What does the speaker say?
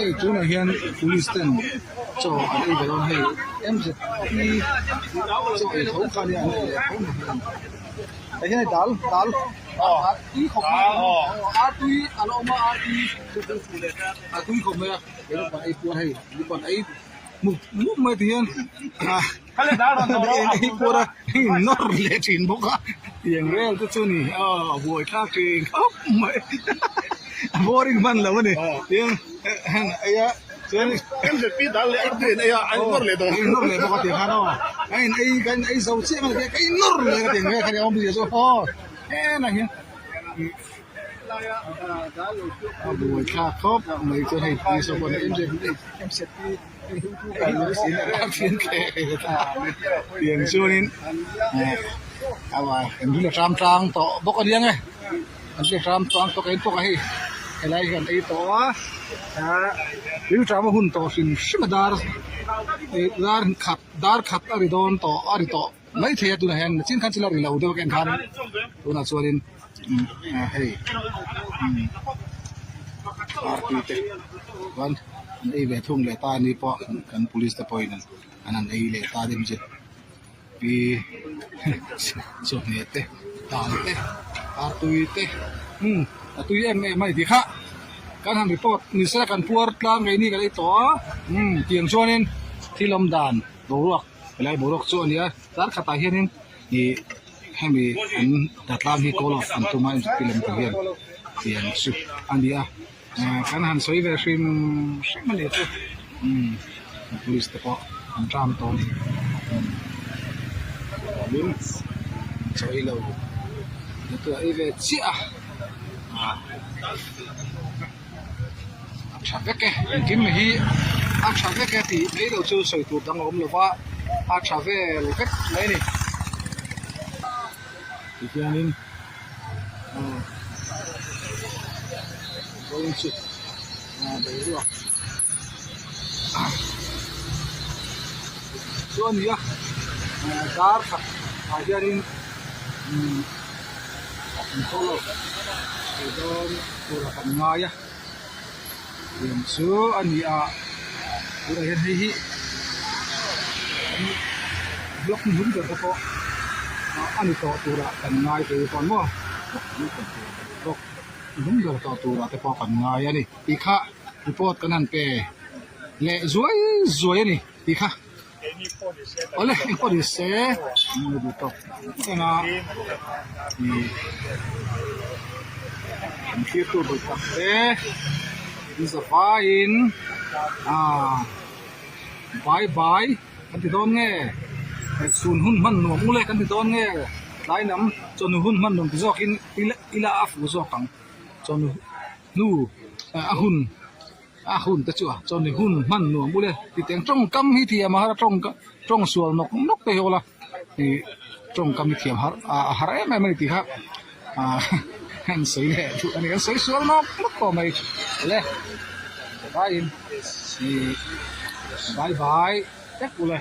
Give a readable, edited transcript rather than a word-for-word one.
Hei tunah hian police ten chaw an ei ve dawn hei MZP chaw ei tho kha nia an ei leh tho mai hian tah hian hei dal dal a tui khawp mai a tui a la awm a a tui a tui khawp mai a kei pawh ei puar hei ni pawh an ei mup mup mai ti hian ei puar a hei nawr leh thin bawk a tiang vel te chu ni aw buaithlak thin khawp mai a boring hman lo a ni tiang heng ei a chuan MZP dal leh artui an ei a an nawr leh dawn an nawr leh bawk a tih khan aw a in ei kan ei zo chiah mai ka in nawr leh ka ti ang vel kha ni awm zia chu aw henah hian a buaithlak khawp mai chuan hei tih saw pawh MZP tiang chuanin an la tram tlang tawh bawk a nia nge an la tram tlang tawh keini pawh hei helai hi kan ei tawh a rilṭam a hun tawh hrim hrim a dar dar khat dar khat a ri dawn tawh a ri tawh mai thei a tunah hian chin khan chu la ri lo deuh a khan tunah chuanin hei party te chuan an ei ve thung leh ta a ni pawh kan police te pawhin an han ei leh ta dim chu pi chawhmeh te dal te artui te umm a tui em em a ni tih kha kan han report ni se kan puar tlang ngei ni kan ei tawh a umm tiang chuanin thil awm dan boruak helai boruak chu a ni a tar khatah hianin ih hemi an datlang hi call off an tum a inti lem tur hian tiang chu a ni a kan han sawi ve hrim hrim a ni chu umm police te pawh an tang tawh a ni tin chawi lo te ei ve chiah a a tha vek e engkim hi a tha vek e tih mai loh chu sawi tur dang a awm lo va a tha vel vek mai a ni tihianin aw vawiin chu boruak chu a ni a dar khat ah hianin umm an tho lo thei dawn tur a kan ngai a lian chu a ni a tunah hian hei hi block hnuhnung ber te pawh a ni tawh turah kan ngai thei pawh maw block hnuhnung ber tawh turah te pawh kan ngai a ni tih kha report kan han pe leh zuai zuai a ni tih kha. Awle eng pawh ni se an duh tawk reng a ih an thlir tur duh tak te an za vaiin ah bye bye kan ti dawn nge chhun hun hman nuam ule kan ti dawn nge tlai lam chawhnu hun hman nuam ti zawkin ila ila a fuh zawk ang chawhnu hnu a hun. A hun te chu a chuan ni hun hman nuam ule ti teng tawngkam hi thiam a har a tawng tawng sual nawk nawk te hi aw la ih tawngkam hi thiam har a har em em a ni tih kha ah an sawi leh duh a ni an sawi sual nawk nawk tawh mai le vaiin ih bye bye vek ule.